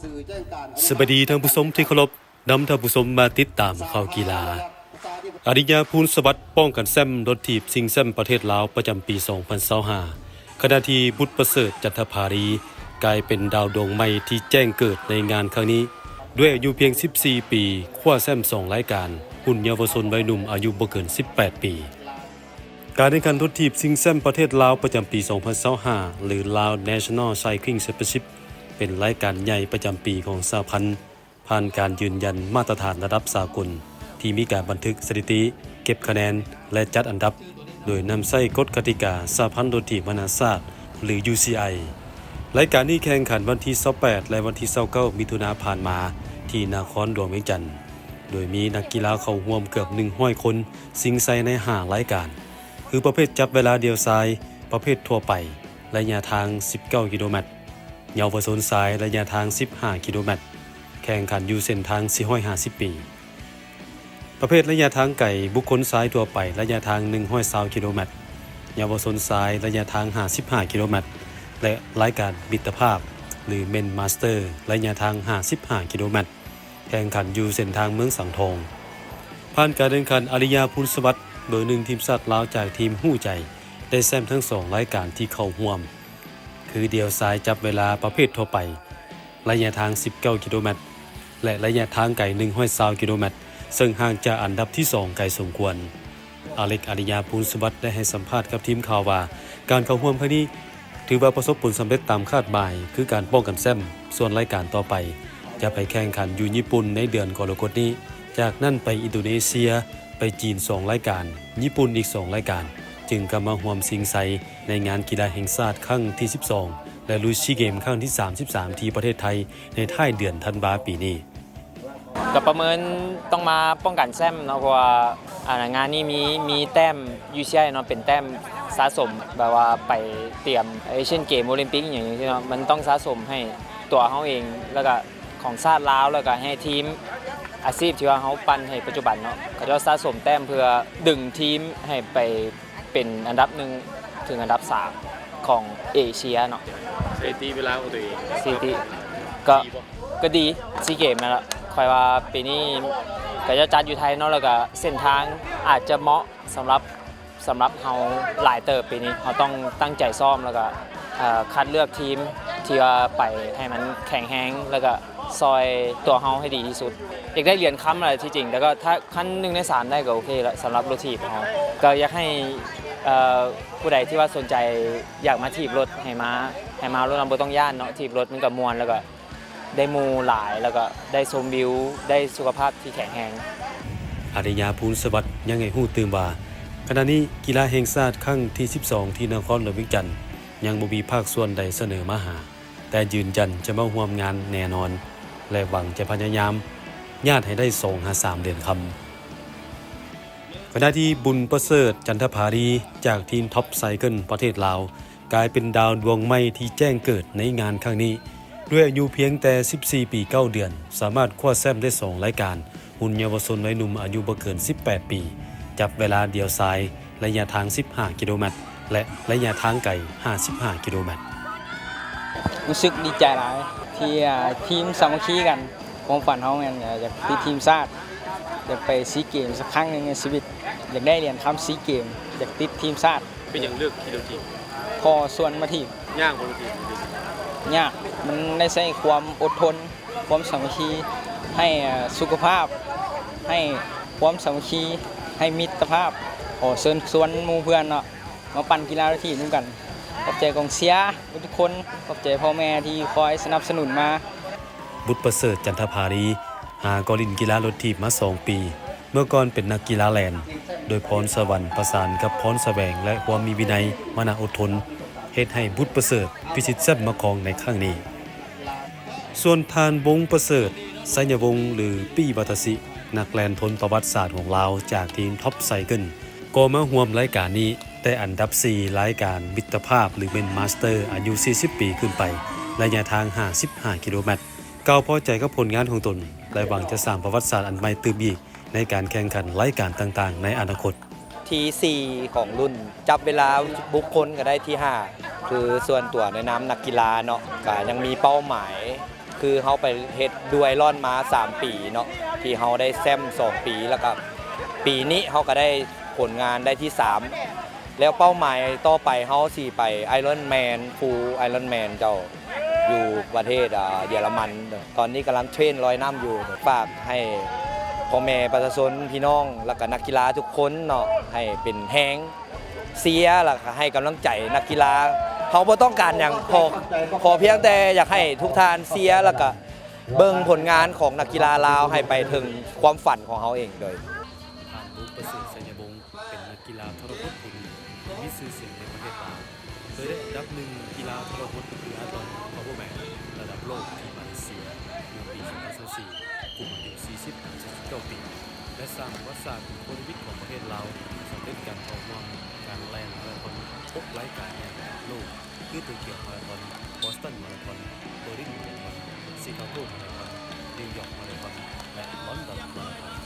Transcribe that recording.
ສະບາຍດີທ່ານຜູ້ຊົມທີ່ເຄົາລົບ, ນຳທ່ານຜູ້ຊົມມາຕິດຕາມຂ່າວກິລາ. ອາລິຍາ ພູນສະຫວັດ ປ້ອງກັນແຊ້ມລົດຖີບຊິງແຊ້ມປະເທດລາວປະຈຳປີສອງພັນຊາວຫ້າ ຂະນະທີ່ບຸດປະເສີດ ຈັນທະພາລີ ກາຍເປັນດາວດວງໃໝ່ທີ່ແຈ້ງເກີດໃນງານຄັ້ງນີ້ ດ້ວຍອາຍຸພຽງສິບສີ່ປີ ຄວ້າແຊ້ມສອງລາຍການ ຮຸ່ນເຍົາວະຊົນໄວໜຸ່ມອາຍຸບໍ່ເກີນສິບແປດປີ. ການແຂ່ງຂັນລົດຖີບຊິງແຊ້ມປະເທດລາວປະຈຳປີສອງພັນຊາວຫ້າ ຫຼື Lao National Cycling Championship ເປັນລາຍການໃຫຍ່ປະຈຳປີຂອງສະຫະພັນ ຜ່ານການຢືນຢັນມາດຕະຖານລະດັບສາກົນ ທີ່ມີການບັນທຶກສະຖິຕິ, ເກັບຄະແນນ ແລະ ຈັດອັນດັບ ໂດຍນຳໃຊ້ກົດກະຕິກາສະຫະພັນລົດຖີບນານາຊາດ ຫຼື UCI. ລາຍການນີ້ແຂ່ງຂັນວັນທີຊາວແປດ ແລະ ວັນທີຊາວເກົ້າ ມິຖຸນາຜ່ານມາ ທີ່ນະຄອນຫຼວງວຽງຈັນ ໂດຍມີນັກກິລາເຂົ້າຮ່ວມເກືອບໜຶ່ງຮ້ອຍຄົນ, ຊິງໄຊໃນຫ້າລາຍການ ຄືປະເພດຈັບເວລາດ່ຽວຊາຍ, ປະເພດທົ່ວໄປ, ໄລຍະທາງສິບເກົ້າກິໂລແມັດ, ເຍົາວະຊົນຊາຍ ໄລຍະທາງສິບຫ້າກິໂລແມັດ, ແຂ່ງຂັນຢູ່ເສັ້ນທາງສີ່ຮ້ອຍຫ້າສິບປີ. ປະເພດໄລຍະທາງໄກ ບຸກຄົນຊາຍທົ່ວໄປ ໄລຍະທາງໜຶ່ງຮ້ອຍຊາວກິໂລແມັດ, ເຍົາວະຊົນຊາຍ ໄລຍະທາງຫ້າສິບຫ້າກິໂລແມັດ ແລະ ລາຍການມິດຕະພາບ ຫຼື Men Master ໄລຍະທາງຫ້າສິບຫ້າກິໂລແມັດ ແຂ່ງຂັນຢູ່ເສັ້ນທາງເມືອງສັງທອງ. ຜ່ານການແຂ່ງຂັນ ອາລິຍາ ພູນສະຫວັດ ເບີໜຶ່ງທີມຊາດລາວຈາກທີມຮູ້ໃຈ ໄດ້ແຊ້ມທັງສອງລາຍການທີ່ເຂົ້າຮ່ວມ ຄືດ່ຽວຊາຍຈັບເວລາປະເພດທົ່ວໄປ ໄລຍະທາງສິບເກົ້າກິໂລແມັດ ແລະ ໄລຍະທາງໄກໜຶ່ງຮ້ອຍຊາວກິໂລແມັດ ເຊິ່ງຫ່າງຈາກອັນດັບທີສອງໄກສົມຄວນ. ອາເລັກ ອາລິຍາ ພູນສະຫວັດ ໄດ້ໃຫ້ສຳພາດກັບທີມຂ່າວວ່າ ການເຂົ້າຮ່ວມຄັ້ງນີ້ ຖືວ່າປະສົບຜົນສຳເລັດຕາມຄາດໝາຍ ຄືການປ້ອງກັນແຊ້ມ, ສ່ວນລາຍການຕໍ່ໄປຈະໄປແຂ່ງຂັນຢູ່ຍີ່ປຸ່ນໃນເດືອນກໍລະກົດນີ້, ຈາກນັ້ນໄປອິນໂດເນເຊຍ, ໄປຈີນສອງລາຍການ, ຍີ່ປຸ່ນອີກສອງລາຍການ, ຈຶ່ງກັບມາຮ່ວມຊິງໄຊໃນງານກິລາແຫ່ງຊາດຄັ້ງທີສິບສອງ ແລະ ລຸຍຊີເກມຄັ້ງທີສາມສິບສາມ ທີ່ປະເທດໄທໃນທ້າຍເດືອນທັນວາປີນີ້. ກໍປະເມີນຕ້ອງມາປ້ອງກັນແຊ້ມເນາະ ເພາະວ່າ ອ່າ ງານນີ້ມີ ມີແຕ້ມ UCI ເນາະ ເປັນແຕ້ມສະສົມ ແບບວ່າໄປຕຽມ Asian Game Olympic ອີ່ຫຍັງຈັ່ງຊີ້ເນາະ ມັນຕ້ອງສະສົມໃຫ້ຕົວເຮົາເອງ ແລ້ວກະຂອງຊາດລາວ ແລ້ວກະໃຫ້ທີມອາຊີບທີ່ວ່າເຮົາປັ່ນໃຫ້ປັດຈຸບັນເນາະ ເຂົາເຈົ້າສະສົມແຕ້ມເພື່ອດຶງທີມໃຫ້ໄປ ເປັນອັນດັບໜຶ່ງເຖິງອັນດັບສາມຂອງເອເຊຍເນາະ. ສະຖິຕິເວລາຂອງຕົວເອງ ສະຖິຕິ ກໍ ກໍດີ ຊີເກມນັ້ນລະ ຂ້ອຍວ່າປີນີ້ເຂົາເຈົ້າຈັດຢູ່ໄທເນາະ ແລ້ວກໍເສັ້ນທາງອາດຈະເໝາະສຳລັບ ສຳລັບເຮົາຫຼາຍເຕີບ. ປີນີ້ເຮົາຕ້ອງຕັ້ງໃຈຊ້ອມ ແລ້ວກໍ ເອີ ຄັດເລືອກທີມທີ່ວ່າໄປໃຫ້ມັນແຂງແຮງ ແລ້ວກໍ ຊ່ອຍຕົວເຮົາໃຫ້ດີທີ່ສຸດ. ຢາກໄດ້ຫຼຽນຄຳແຫຼະທີ່ຈິງ ແຕ່ກໍຖ້າຄັນໜຶ່ງໃນສາມໄດ້ກໍໂອເຄລະ ສຳລັບລົດຖີບເຮົາ. ກໍຢາກໃຫ້ ເອີ ຜູ້ໃດທີ່ວ່າສົນໃຈຢາກມາຖີບລົດ ໃຫ້ມາ ໃຫ້ມາໂລດເນາະ ບໍ່ຕ້ອງຢ້ານເນາະ. ຖີບລົດມັນກໍມ່ວນ ແລ້ວກໍໄດ້ໝູ່ຫຼາຍ ແລ້ວກໍໄດ້ຊົມວິວ ໄດ້ສຸຂະພາບທີ່ແຂງແຮງ. ອາລິຍາ ພູນສະຫວັດ ຍັງໃຫ້ຮູ້ຕື່ມວ່າ ຂະນະນີ້ກິລາແຫ່ງຊາດຄັ້ງທີສິບສອງ ທີ່ນະຄອນຫຼວງວຽງຈັນ ຍັງບໍ່ມີພາກສ່ວນໃດສະເໜີມາຫາ. ແຕ່ຢືນຢັນຈະມາຮ່ວມງານແນ່ນອນ ແລະ ຫວັງຈະພະຍາຍາມຍາດໃຫ້ໄດ້ສອງຫາສາມຫຼຽນຄຳ. ຂະນະທີ່ ບຸນປະເສີດ ຈັນທະພາລີ ຈາກທີມ Top Cycle ປະເທດລາວ ກາຍເປັນດາວດວງໃໝ່ທີ່ແຈ້ງເກີດໃນງານຄັ້ງນີ້ ດ້ວຍອາຍຸພຽງແຕ່ສິບສີ່ປີເກົ້າເດືອນ ສາມາດຄວ້າແຊ້ມໄດ້ສອງລາຍການ ຮຸ່ນເຍົາວະຊົນໄວໜຸ່ມອາຍຸບໍ່ເກີນສິບແປດປີ ຈັບເວລາດ່ຽວຊາຍ ໄລຍະທາງສິບຫ້າກິໂລແມັດ ແລະ ໄລຍະທາງໄກຫ້າສິບຫ້າກິໂລແມັດ. ຮູ້ສຶກດີໃຈຫຼາຍທີ່ ອ່າ ທີມສາມັກຄີກັນ. ຄວາມຝັນເຮົາແມ່ນ ອ່າ ຢາກຕິດທີມຊາດ, ຢາກໄປຊີເກມສັກຄັ້ງໜຶ່ງໃນຊີວິດ, ຢາກໄດ້ຫຼຽນຄຳຊີເກມ, ຢາກຕິດທີມຊາດ. ເປັນຫຍັງເລືອກຂີ່ລົດຖີບ? ພໍ່ຊວນມາຖີບ. ຍາກບໍ່ລົດຖີບ? ຍາກ, ມັນໄດ້ໃຊ້ຄວາມອົດທົນ, ຄວາມສາມັກຄີ, ໃຫ້ ອ່າ ສຸຂະພາບ, ໃຫ້ຄວາມສາມັກຄີ, ໃຫ້ມິດຕະພາບ. ຂໍເຊີນຊວນໝູ່ເພື່ອນເນາະ ມາປັ່ນກິລາລົດຖີບນຳກັນ. ຂອບໃຈກອງເຊຍທຸກໆຄົນ, ຂອບໃຈພໍ່ແມ່ທີ່ຄອຍສະໜັບສະໜູນມາ. ບຸດປະເສີດ ຈັນທະພາລີ ຫາກໍຫຼິ້ນກິລາລົດຖີບມາສອງປີ, ເມື່ອກ່ອນເປັນນັກກິລາແລ່ນ. ໂດຍພອນສະຫວັນປະສານກັບພອນສະແຫວງ ແລະ ຄວາມມີວິໄນ, ມານະອົດທົນ ເຮັດໃຫ້ບຸດປະເສີດພິຊິດແຊ້ມມາຄອງໃນຄັ້ງນີ້. ສ່ວນທ່ານ ວົງປະເສີດ ໄຊຍະວົງ ຫຼື ປີ້ວັດຕະສິ ນັກແລ່ນທົນປະຫວັດສາດຂອງລາວຈາກທີມ Top Cycle ກໍມາຮ່ວມລາຍການນີ້ ແຕ່ອັນດັບສີ່ລາຍການມິດຕະພາບ ຫຼື Men Master ອາຍຸສີ່ສິບປີຂຶ້ນໄປ ໄລຍະທາງຫ້າສິບຫ້າກິໂລແມັດ ກ່າວພໍໃຈກັບຜົນງານຂອງຕົນ ແລະ ຫວັງຈະສ້າງປະຫວັດສາດອັນໃໝ່ຕື່ມອີກໃນການແຂ່ງຂັນລາຍການຕ່າງໆໃນອະນາຄົດ. ທີສີ່ຂອງລຸ້ນ ຈັບເວລາບຸກຄົນກໍໄດ້ທີຫ້າ. ຄືສ່ວນຕົວໃນນາມນັກກິລາເນາະ ກໍຍັງມີເປົ້າໝາຍ ຄືເຮົາໄປເຮັດດ້ວຍລອນມາສາມປີເນາະ ທີ່ເຮົາໄດ້ແຊ້ມສອງປີ ແລ້ວກໍປີນີ້ເຮົາກໍໄດ້ຜົນງານໄດ້ທີສາມ ແລ້ວເປົ້າໝາຍຕໍ່ໄປເຮົາຊິໄປ Ironman Full Ironman ເຈົ້າ ຢູ່ປະເທດ ອ່າ ເຢຍລະມັນ. ຕອນນີ້ກຳລັງເທຣນລອຍນ້ຳຢູ່. ຝາກໃຫ້ພໍ່ແມ່ປະຊາຊົນ ພີ່ນ້ອງ ແລ້ວກໍນັກກິລາທຸກຄົນເນາະ ໃຫ້ເປັນແຮງ ເຊຍ ແລ້ວກໍໃຫ້ກຳລັງໃຈນັກກິລາ. ເຮົາບໍ່ຕ້ອງການຫຍັງ ຂໍ ຂໍພຽງແຕ່ຢາກໃຫ້ທຸກທ່ານເຊຍ ແລ້ວກໍເບິ່ງຜົນງານຂອງນັກກິລາລາວ ໃຫ້ໄປເຖິງຄວາມຝັນຂອງເຮົາເອງໂດຍ. ທ່ານ ລຸງປະເສີດ ໄຊຍະວົງ ເປັນນັກກິລາທໍລະຫົດຜູ້ໜຶ່ງທີ່ມີຊື່ສຽງໃນປະເທດລາວ. ເຄີຍໄດ້ອັນດັບໜຶ່ງກິລາທໍລະຫົດ ຫຼື ອາຕອມ ພາວເວີແມນ ລະດັບໂລກທີ່ມາເລເຊຍ ເມື່ອປີສອງພັນຊາວສີ່ ກຸ່ມອາຍຸສີ່ສິບຫາສີ່ສິບເກົ້າປີ ແລະ ສ້າງປະຫວັດສາດໂອລິມປິກຂອງປະເທດລາວ ສຳເລັດການເຂົ້າຮ່ວມງານແລ່ນມາລາທອນຫົກລາຍການໃຫຍ່ລະດັບໂລກ ຄື ໂຕກຽວມາລາທອນ, ບອສຕັນມາລາທອນ, ເບີລິນມາລາທອນ, ຊິກາໂກມາລາທອນ, ນິວຢອກມາລາທອນ ແລະ ລອນດອນມາລາທອນ.